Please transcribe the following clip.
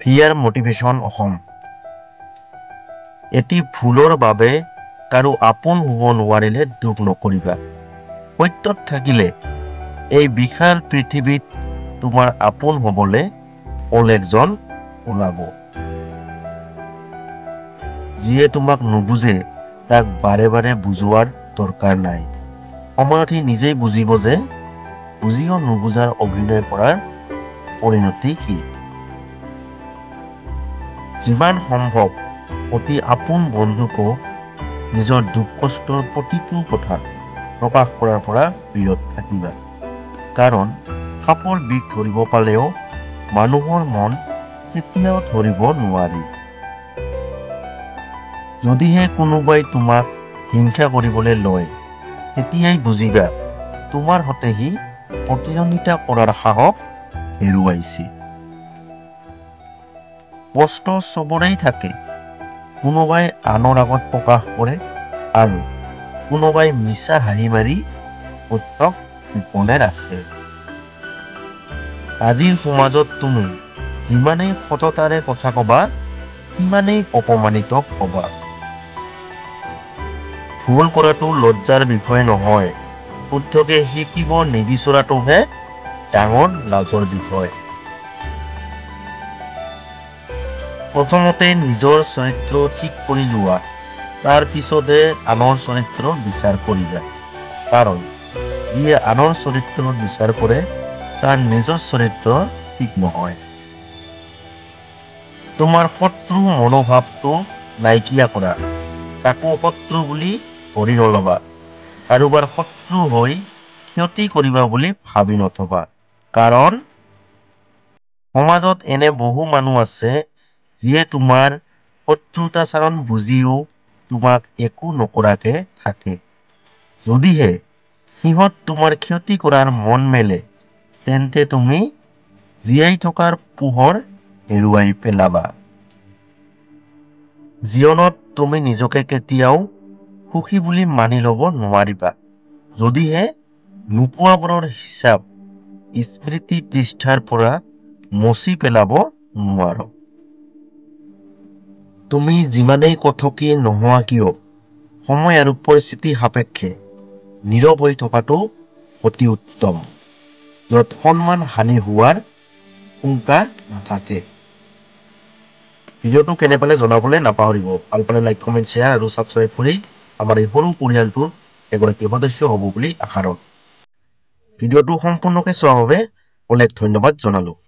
VR motivation Assam. এটি ভুলৰ বাবে কাৰো আপোন হ'ব নোৱাৰিলে দুখ নকৰিবা। সত্যত থাকিলে এই বিশাল পৃথিৱীত তোমাৰ আপোন হ'বলে অলেখজন ওলাব। যিয়ে তোমাক নুবুজে তাক বাৰে বাৰে বুজোৱাৰ দৰকাৰ নাই। সময়ত সি নিজেই বুজিব যে বুজিও নুবুজাৰ অভিনয় কৰাৰ পৰিণতি কি। যিমান সম্ভৱ অতি আপোন বন্ধুকো নিজৰ দুখ কষ্টৰ প্ৰতিটো কথা প্ৰকাশ কৰাৰ পৰা বিৰত থাকিবা। কাৰণ সাপৰ বিষ ধৰিব পালেও মানুহৰ মন কেতিয়াও ধৰিব নোৱাৰি। যদিহে কোনোবাই তোমাক হিংসা কৰিবলৈ লয়, তেতিয়াই বুজিবা তোমাৰ সতে সি প্ৰতিদ্বন্দ্বিতা কৰাৰ সাহস হেৰুৱাইছে। কষ্ট চবৰেই থাকে, কোনোবাই আনৰ আগত প্ৰকাশ কৰে আৰু কোনোবাই মিছা হাঁহি মাৰি সত্যক গোপনে ৰাখে। আজিৰ সমাজত তুমি যিমানেই সততাৰে কথা কবা, সিমানেই অপমানিত হবা। ভুল কৰাটো লজ্জাৰ বিষয় নহয়, শুদ্ধকে শিকিব নিবিচৰাটোহে ডাঙৰ লাজৰ বিষয়। প্ৰথমতে নিজৰ চৰিত্ৰ ঠিক কৰি লোৱা, তাৰ পিছতহে আনৰ চৰিত্ৰ বিচাৰ কৰিবা। কাৰণ যিয়ে আনৰ চৰিত্ৰ বিচাৰ কৰে তাৰ নিজৰ চৰিত্ৰ ঠিক নহয়। তোমাৰ শত্ৰু মনোভাৱটো নাইকিয়া কৰা, কাকো শত্ৰু বুলি ধৰি নলবা। কাৰোবাৰ শত্ৰু হৈ ক্ষতি কৰিবা বুলি ভাবি নথবা। কাৰণ সমাজত এনে বহু মানুহ আছে যিয়ে তোমাৰ শত্ৰুতাচৰণ বুজিও তোমাক একো নকৰাকে থাকে। যদিহে সিহঁত তোমাৰ ক্ষতি কৰাৰ মন মেলে, তেন্তে তুমি জীয়াই থকাৰ পোহৰ হেৰুৱাই পেলাবা। জীৱনত তুমি নিজকে কেতিয়াও সুখী বুলি মানি ল'ব নোৱাৰিবা, যদিহে নোপোৱাবোৰৰ হিচাপ স্মৃতি পৃষ্ঠাৰ পৰা মচি পেলাব নোৱাৰ। তুমি যিমানেই কথকী নোহোৱা কিয়, সময় আৰু পৰিস্থিতি সাপেক্ষে নীৰৱ হৈ থকাটো অতি উত্তম, য'ত সন্মান হানি হোৱাৰ শংকা নাথাকে। ভিডিঅ'টো কেনে পালে জনাবলৈ নাপাহৰিব। ভাল পালে লাইক, কমেণ্ট, শ্বেয়াৰ আৰু ছাবস্ক্ৰাইব কৰি আমাৰ এই সৰু পৰিয়ালটোৰ এগৰাকী সদস্য হ'ব বুলি আশা ৰ'ল। ভিডিঅ'টো সম্পূৰ্ণকৈ চোৱাৰ বাবে অলেখ ধন্যবাদ জনালোঁ।